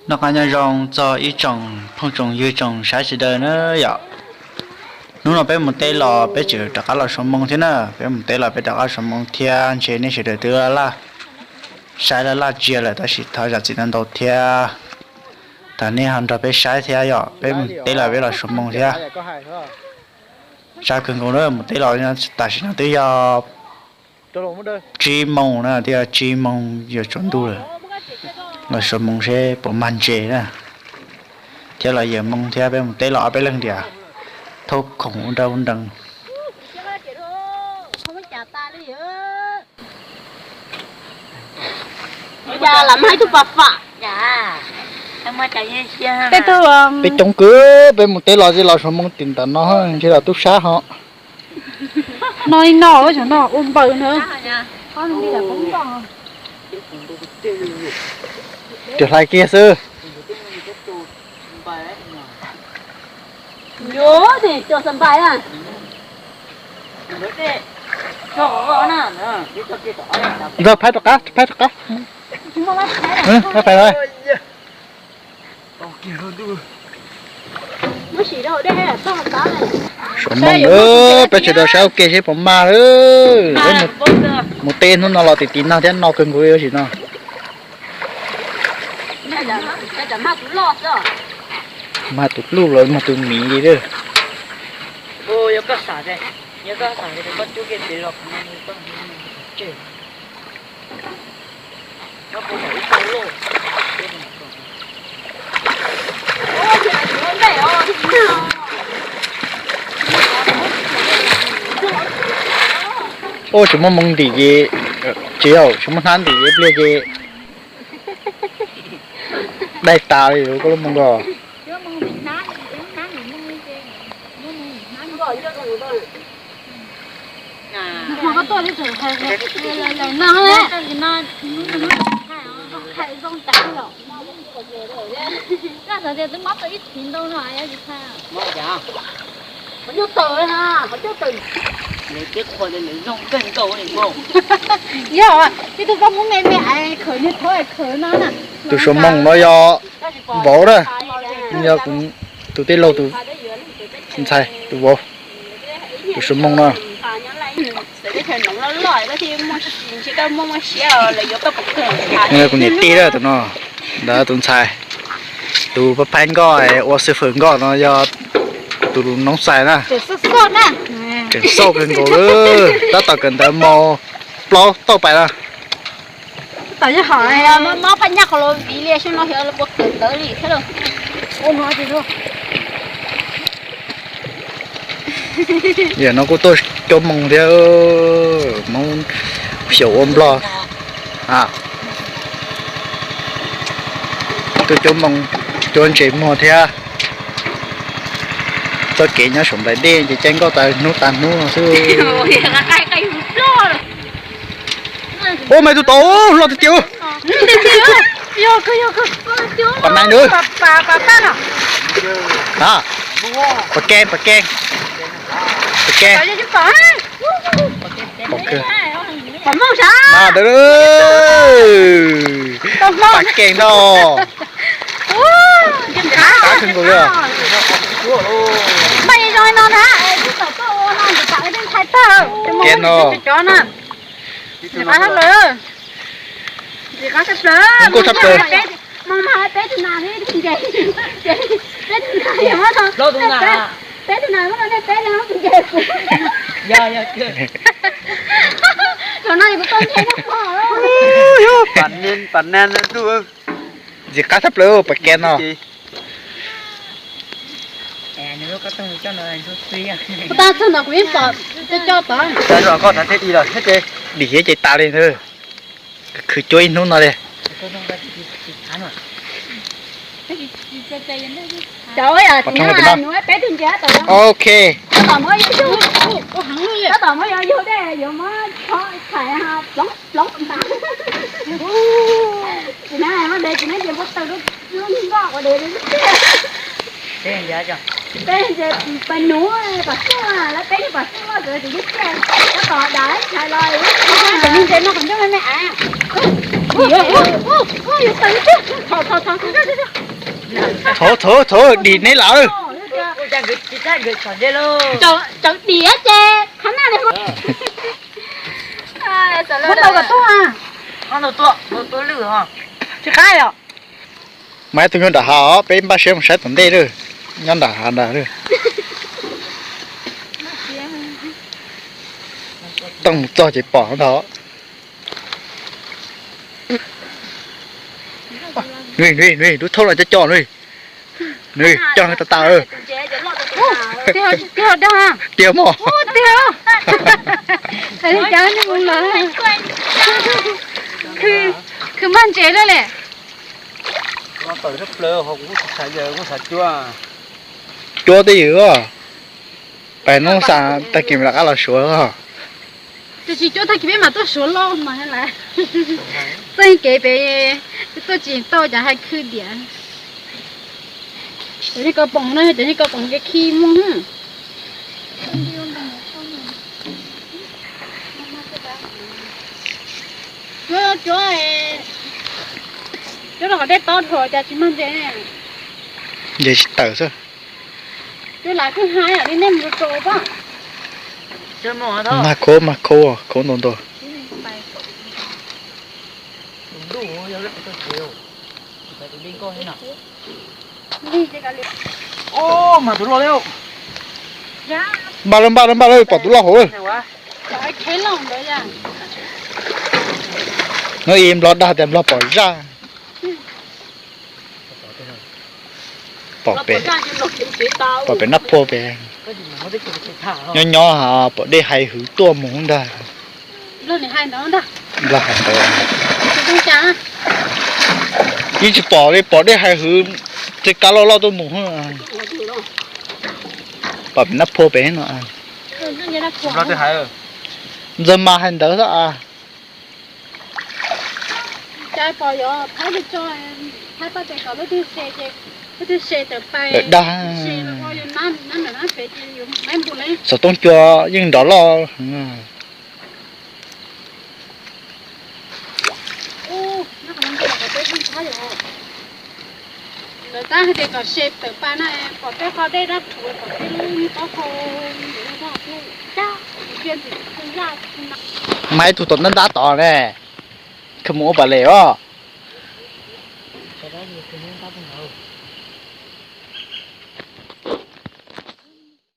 Noj qab nyob zoo txog ib tsoom phooj tsoom ywg tsoom saib sawv daws na yom. Hnub no peb mus teb los peb tseem rov qab los suav moo thiab na, peb mus teb los peb rov qab suav moo thiab, ntshe nej sawv daws twb laj saib laj laj ntsia lawm tab sis thov zam txim ntau ntau thiab. Thov nej ho nrog peb saib thiab yom, peb mus teb los peb los suav moo thiab. Tshav kawg nkaus na, mus teb los tam sim no twb yog tsib moos na, twb yog tsib moos yuav tsaus ntuj lawm. Los suav moo seb puas mag ntses na, thiab los yawm moo thiab. Peb mus teb los ob peb leeg tias thauj khoom ua nra ua nrees. Peb coob kwv, peb mus teb los ces los suav moo tim ntawm no ntshe los tub sab ho. No li no, no ua npaws na. Ris hlais kiag xwb. Ntxawg, phaib rov qab, phaib rov qab. Suav moo, peb sawv daws saib ua ke seb puas mag. Mus teb hnub no los tim tim no thiab, no kawg nkaus li sim no. Mag tus pluj los mag tus miv li lawm. Ua tsis muaj moo ntim ces, tsis yog tsis muaj hnab ntim ces pliag ces dai tas li koj lub moo ko. Yog, ib tug koj muab me me es khawm niag thawv es khawm no na. Tus suav moo no yog vauv na, yog kuv tus tij laug tus ntxhais tus vauv, tus suav moo no. Kuv niam tij na tus no, ntawd tus ntxhais, tus pab phaib nkoj ua xwb fwm nkoj no yog tus noob xais na. Tseem xauj kawg nkaus lawm, tab tom kawm ntawv mos plaub tauj pais na. Yam no kuj tuaj cuab moo thiab, Hmoob xyaum ua nplog. Tuaj cuab moo, cuab ntses muag thiab. Txoj kev nyob saum nplaim dej ces caij nkoj tas hnub tas hnub no xwb. Ua me tus tod loj tiag tiag. Pam nai ntawd. Pam keeb, pam keeb, pam keeb. Mas ntawd, pam keeb no. Qab kawg nkaus li. Kev no. Nkauj tshaj plaws. Ntxim qab tshaj plaws pas kev no. Dim thiab ces tas li ntag. Khwv cuab ib hnub no li. Cov ua yog tim no, nuav peb tug ntses tab tom, ok, tab tom muab yug, tab tom muab yug yug dej yuav muab tshais ploov ploov tas. Tsis na, muab de tsis na ces muab taw lub nkoj ua de. Peb ntses pais nuv pom xyoob, lawv peb pom xyoob loj ntawd tsis ntsia, tab tom dav tshais los. Cov me ntses no qhov ncauj me me av. Thaum, thaum, thaum dim neb lawm. Cov dim ces qhov na, muab tau kom tuaj. Tsis qab os. Mas ib tug nyob nram hav os, peb npaj siab mus saib tom ntej lawm. Nyob nram hav ntag lawm. Tooj mus txog ces pom ntag. Nws, nws, nws lub thauj los coj coj nws. Nws coj tas tas. Tiag mog. Khw maj ntses lawm le. Cuab twj ywm, pem hnub xa tag kis mam rov qab los suav. Tab sis cuab tag kis peb mam tuaj suav loj mas lawm. Txoj kev pem tuaj tsis tau cov hais khw diam. Cov niag kaus poom no, cov niag kaus poom kev khi muag. Cuab, cuab, cuab rau qhov dej tob dhau cas tsis mag ntses. Ntses tsis tawm xwb. Cuab lam kwj ha li nej mus rau pob. Mag khaub, mag khaub, khaub ntau ntau. Npaj lawm, npaj lawm, npaj lawm, pom tus loj hauv lawm. Hnub ib Nplog dag tias Nplog pom zaj. Pom pem, pom pem nab phua pem. Nyob nyob pom dej hais hwv tuaj mus ntag. Nplog hais ntawd. Yeej tsis pom li, pom dej hais hwv, tej kab loj loj tuaj mus. Pom pem nab phua pem no. Ntxawg mas hais ntawd xwb as. Cas pom yuav thaib tso, thaib paj tes kom lub twg se ces lub twg se tawm pais. Lawm dag. Xov tooj cua yeej nrov loj heev. Lawv tab hais tias kom se tawm pais na, pom tej qhov dej dab rhuav, pom tej lub taub hau. Mas ib tug tom ntab ntab tod ne, khaws mus ua pas les os.